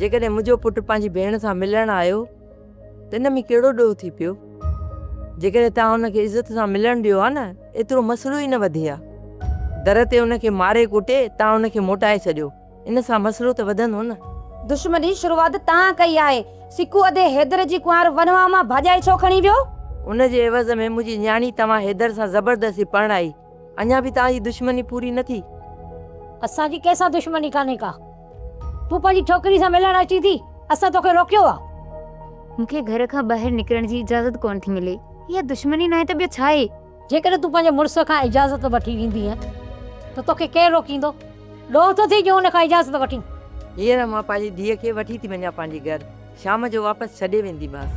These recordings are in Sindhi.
جيڪڏهن منهنجو پٽ پنهنجي ڀيڻ سان ملڻ آيو ته ان ۾ ڪهڙو ڏوهه ٿي پيو؟ جيڪڏهن توهان ان کي عزت سان ملڻ ڏيو ها نه، ايترو مسئلو ئي نه وڌي ها. در تي ان کي ماري ڪٽي توهان ان کي موٽائي ڇڏيو، ان سان مسئلو ته وڌندو نه. دشمني جي شروعات توهان ڪئي آهي. سڪو ادي حيدر جي ڪنوار ونواهه مان ڀاڄائي ڇو کڻي ويو؟ ان جي عيوض ۾ منهنجي نياڻي توهان حيدر سان زبردستي پرڻائي. اڃا به توهان جي دشمني پوري نه ٿي؟ اسان جي ڪنهن سان دشمني ڪانهي ڪا. تون پنهنجي ڇوڪري سان ملڻ اچين ٿي، اسان توکي روڪيو آ. مون کي گهر کان ٻاهر نڪرڻ جي اجازت ڪونه ٿي ملي. اها دشمني ناهي ته ٻيو ڇا آهي؟ جيڪڏهن تون پنهنجي مڙس کان اجازت وٺي ويندينء ته توکي ڪير روڪيندو؟ ڏوهه ٿو ٿئي جو ان کان اجازت وٺين. هينئر مان پنهنجي ڌيء کي وٺي ٿي وڃان پنهنجي گهر. شام جو واپس ڇڏي وينديمانس.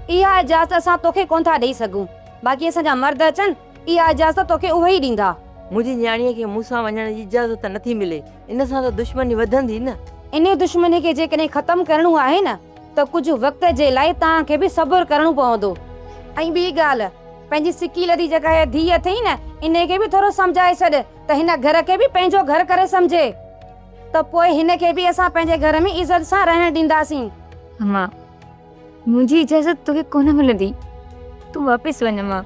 اها اجازت اسان توکي ڪونه ٿا ڏئي سگهون. باقي اسان جا مرد اچن، اها اجازت توکي اهي ئي ڏيندا. منهنجي نياڻيء کي مون سان وڃڻ جي اجازت نٿي ملي. ان سان ته دشمني وڌندي نه. انهيء دشمني کي جيڪڏهن ختم ڪرڻو آهي نه ته ڪجهه وقت جي لاء توهان کي به صبر ڪرڻو پوندو. ۽ ٻي ڳالهه، پنهنجي سڪي لڌي جيڪا هيء ڌيء اٿئي نه، انهيء کي به ٿورو سمجهائي ڇڏ ته هن گهر کي به پنهنجو گهر ڪري سمجهي ته پوء هن کي به اسان پنهنجي گهر ۾ عزت سان رهڻ ڏينداسين. امان، منهنجي اجازت توکي ڪونه ملندي، تون واپس وڃ امان،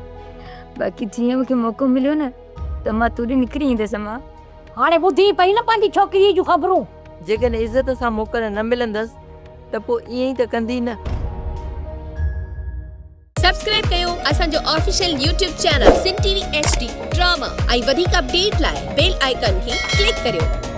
باقي جيئن مون کي موقعو مليو نه ته مان تو ڏي نڪري ايندس امان. هاڻي ٻڌين پئي نه پنهنجي ڇوڪريء جون خبرون. جيڪڏهن عزت سان موڪل نه ملندس ته پوء ائين ئي ته ڪندي نه. سبسڪرائب ڪيو اسان جو official YouTube channel Sindh T V H D drama ۽ وڌيڪ اپڊيٽ لاء بيل آئيڪان کي ڪلڪ ڪريو.